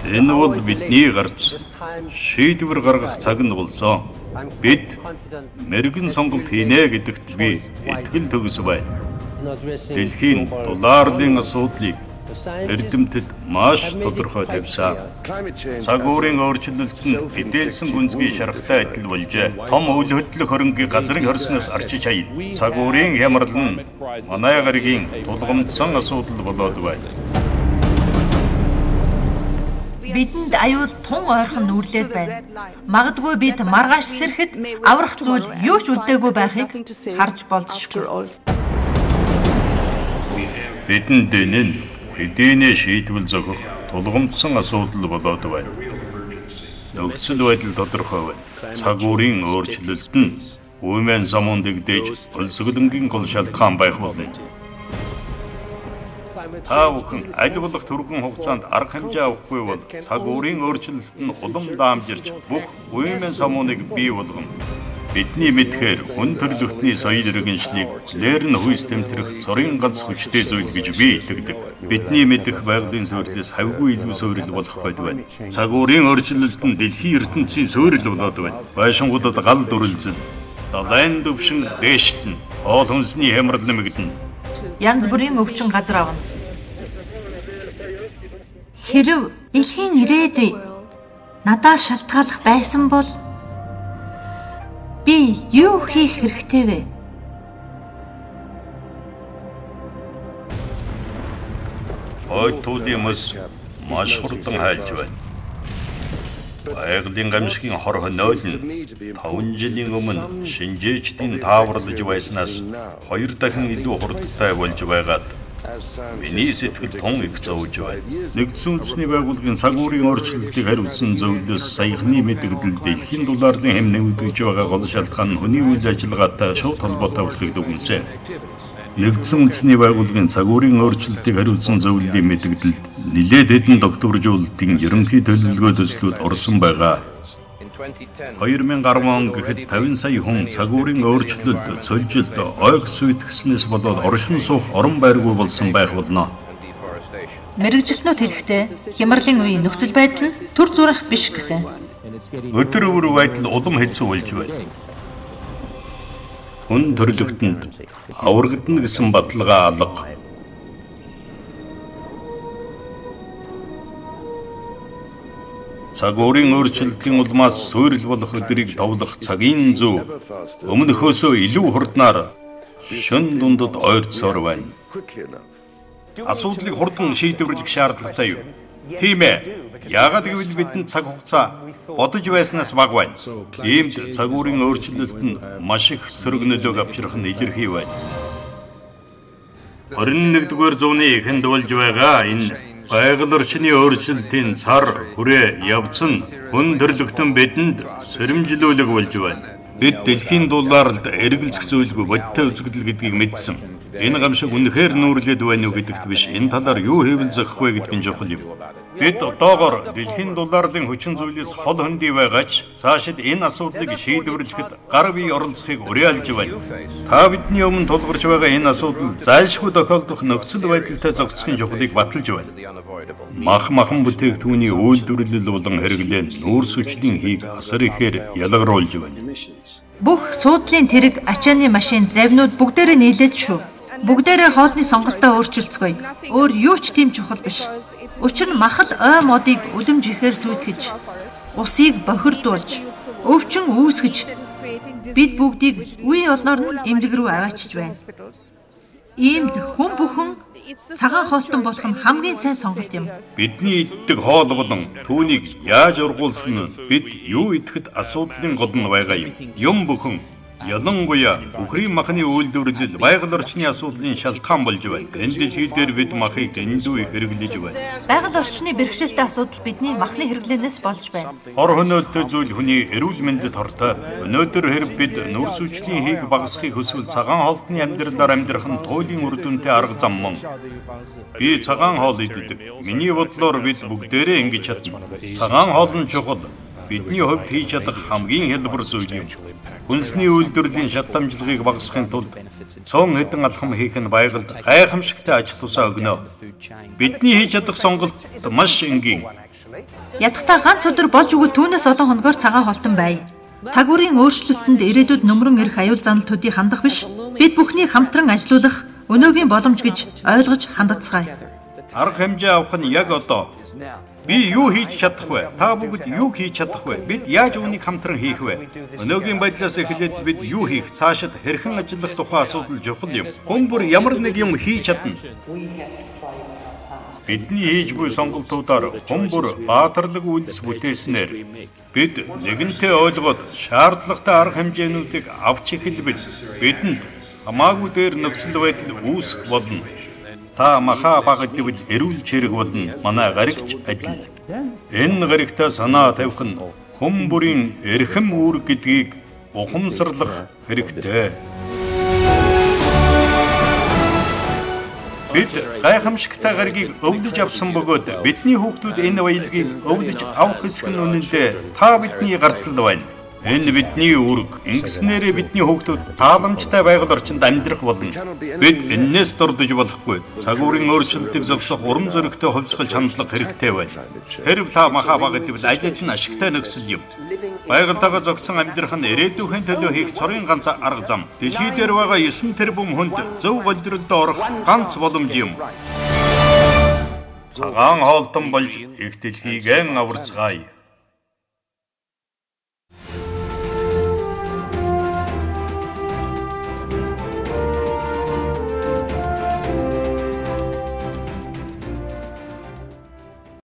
Энэ бол бидний гарц шийдвэр гаргах цаг нь болсон. Бид мэрэгэн сонголт хийнэ гэдэгт би итгэл төгс байна. Дэлхийн дулаарлын асуудлыг эрдэмтэд маш тодорхой тавьсан. Цаг уурын өөрчлөлт нь эдэлсэн гүнзгий шарахтай адил болжээ. Том үл хөдлөх хөрөнгийг газрын хорсноос арчиж хаяна. Цаг уурын хямрал нь манай гаригийн тулгамдсан асуудал болоод байна. Бидэнд аюул тун ойрхон нүрлээд байна. Магадгүй бид маргааш сэрэхэд аврах зүйл юу ч үлдээгүй байхыг харж болзошгүй. Бидэнд энэ нь хэдийнэ шийдвэл зохих тулгамдсан асуудал болоод байна. Нөхцөл байдал тодорхой байна. Цаг уурын өөрчлөлт нь уйман самуун дэгдэж өлсгөлөнгийн гол шалтгаан байх болно. Та бүхэн аль болох түргэн хугацаанд арга хэмжээ авахгүй бол цаг уурын өөрчлөлт нь улам даамжирч бүх уйман самууныг бий болгоно. Бидний мэдхээр хүн төрөлхтний соёл иргэншлийг лээр нь хүйс тэмтрэх цорын ганц хүчтэй зүйл гэж би итгэдэг. Бидний мэдэх байгалийн суурилээс хавьгүй илүү суурил болох гээд байна. Цаг уурын өөрчлөлт нь дэлхийн ертөнцийн суурил болоод байна. Байшингуудад гал дүрэлзэн, далайн түвшин дээшлэн, хоол хүнсний хямрал нэмэгдэнэ. Янз бүрийн өвчин газар авна. Хэрв дэлхийн ирээдүй надаас шалтгааллах байсан бол би юу хийх хэрэгтэй вэ? Хойд туулын мөс маш хурдан хайлж байна. Байгалийн гамшигын хор хөнөөл нь 5 жилийн өмнө шинжээчдийн тааварлаж байснаас 2 дахин илүү хурдтай болж байгаад миний сэтгэл тун их зовж байна. Нэгдсэн үндэсний байгууллагын цаг уурын өөрчлөлтийг хариуцсан зөвлөлөөс саяхны мэдэгдэл дэлхийн дулаарлын хэм нэмэгдэж байгаа гол шалтгаан нь хүний үйл ажиллагаатай шууд холбоотой болохыг дүгнэсэн. Нэгдсэн үндэсний байгууллагын цаг уурын өөрчлөлтийг хариуцсан зөвлөлийн мэдэгдэлд нэлээд хэдэн докторжуулалтын ерөнхий төлөвлөгөө төслүүд орсон байгаа. 2010 он гэхэд 50 сая хүн цаг уурын өөрчлөлт, цөлжилт, ойг сүйтгэснээс болоод оршин суух орон байргүй болсон байх болно. Мэргэжилтнүүд хэлэхдээ хямралын үеийн нөхцөл байдал нь түр зуурах биш гэсэн. Өдөр бүр байдал улам хэцүү болж байна. Хүн төрөлхтөнд аврагдана гэсэн баталгаа алга. Цаг уурын өөрчлөлтийн улмаас суурил болох өдрийг товлох цагийн зүй өмнөхөөсөө илүү хурднаар шөн дундад ойртсоор байна. Асуудлыг хурдан шийдвэрлэх шаардлагатай юу? Тийм ээ. Яагаад гэвэл бидэнд цаг хугацаа бодож байснаас бага байна. Иймд цаг уурын өөрчлөлт нь маш их сөрөг нөлөөг авчрах нь илэрхий байна. 21-р зууны эхэнд болж байгаа энэ байгаль орчны өөрчлөлтийн цар хүрээ явц нь хүн төрөлхтөн бидэнд сэрэмжлүүлэг болж байна. Бид дэлхийн дулаарлалд эргэлзэх зүйлгүй бодиттой үзэгдэл гэдгийг мэдсэн. Энэ гамшиг үнэхээр нүүрлээд байна уу гэдэгт биш, энэ талаар юу хийвэл зохих вэ гэдг нь чухал юм. Бид одоогоор дэлхийн дулаарлын хүчин зүйлээс хол хөндий байгаач цаашид энэ асуудлыг шийдвэрлэхэд гар бие оролцохыг уриалж байна. Та бидний өмнө тулгарч байгаа энэ асуудал зайлшгүй тохиолдох нөхцөл байдалтай зохицохын чухлыг баталж байна. Мах махан бүтээгдэхүүний үйлдвэрлэл болон хэрэглээ нь нүүрс хүчлийн хийг асар ихээр ялгаруулж байна. Бүх суудлын тэрэг, ачааны машин, завнууд бүгдээрээ нийлээд шүү. Бүгдээрээ хоолны сонголтоо өөрчилцгөөе. Өөр юу ч тийм чухал биш. Учир нь махал ой модыг үлэмж ихээр сүйтгэж, усыг бохирдуулж, өвчин үүсгэж бид бүгдийг үе олноор нь эмнэлэг рүү аваачиж байна. Иймд хүн бүхэн цагаан хоолтон болох нь хамгийн сайн сонголт юм. Бидний иддэг хоол болон түүнийг яаж ургуулсан нь бид юу идэхэд асуудлын гол нь байгаа юм. Юм бүхэн ялангуяа үхрийн махны үйлдвэрлэл байгаль орчны асуудлын шалтгаан болж байна. Энэ дэлхий дээр бид махыг дэндүү их хэрэглэж байна. Байгаль орчны бэрхшээлтэй асуудал бидний махны хэрэглээнээс болж байна. Хор хөнөөлтэй зүйл хүний эрүүл мэндэд хортой. Өнөөдөр хэрэг бид нүүрс хүчлийн хийг багасгахыг хүсвэл цагаан хоолтны амьдралаар амьдрах нь туйлын үр дүнтэй арга зам мөн. Би цагаан хоол иддэг. Миний бодлоор бид бүгдээрээ ингэж чадна. Цагаан хоол нь чухал. Бидний хувьд хийж чадах хамгийн хялбар зүйл юм. Хүнсний үйлдвэрлэлийн шат дамжлагыг багасгахын тулд цөөн хэдэн алхам хийх нь байгальд гайхамшигтай ажил тусаа өгнө. Бидний хийж чадах сонголт маш энгийн. Ядахтаа ганц өдөр болж өгвөл түүнээс олон хоногоор цагаан хоолтон бай. Цаг үеийн өөрчлөлтөнд ирээдүйд нөмрөн ирэх аюул занал төдий хандах биш. Бид бүхнийг хамтран ажилуулах өнөөгийн боломж гэж ойлгож хандацгаая. Арга хэмжээ авах нь яг одоо. Би юу хийж чадах вэ? Та бүгд юу хийж чадах вэ? Бид яаж үүнийг хамтран хийх вэ? Өнөөгийн байдлаас эхлээд бид юу хийх, цаашид хэрхэн ажиллах тухай асуудал чухал юм. Хүн бүр ямар нэг юм хийж чадна. Бидний хийж буй сонголтуудаар хүн бүр баатарлаг үйлс бүтээснээр бид нэгэнтээ ойлгоод шаардлагатай арга хэмжээнүүдийг авч эхэлбэл бидэнд хамаагүй дээр нөхцөл байдал үүсэх болно. Та махаа багадвал эрүүл чирэг болно. Манай гаригч адил. Энэ гаригтай санаа тавих нь хүн бүрийн эрхэм үүрэг гэдгийг ухамсарлах хэрэгтэй. Бид гайхамшигтай гаригийг өвлөж авсан бөгөөд бидний хүүхдүүд энэ баялагийг өвлөж авах хэсэг нь үнэндээ та бидний гартал байна. Энэ бидний үүрэг. Ингэснээрээ бидний хүүхдүүд тааламжтай байгаль орчинд амьдрах болно. Бид эннээс дурдж болохгүй. Цаг үеийн өөрчлөлтийг зогсоох урам зоригтой хувьсгалж хандлага хэрэгтэй байна. Хэрв та махаа багадвал аль аль нь ашигтай нөхцөл юм. Байгальтайгаа зогссон амьдрах нь ирээдүйн төлөө хийх цорын ганц арга зам. Дэлхий дээр байгаа 9 тэрбум хүнд зөв голдролд орох ганц боломж юм. Цагаан хоолтон болж их дэлхийг эн аварцгаая.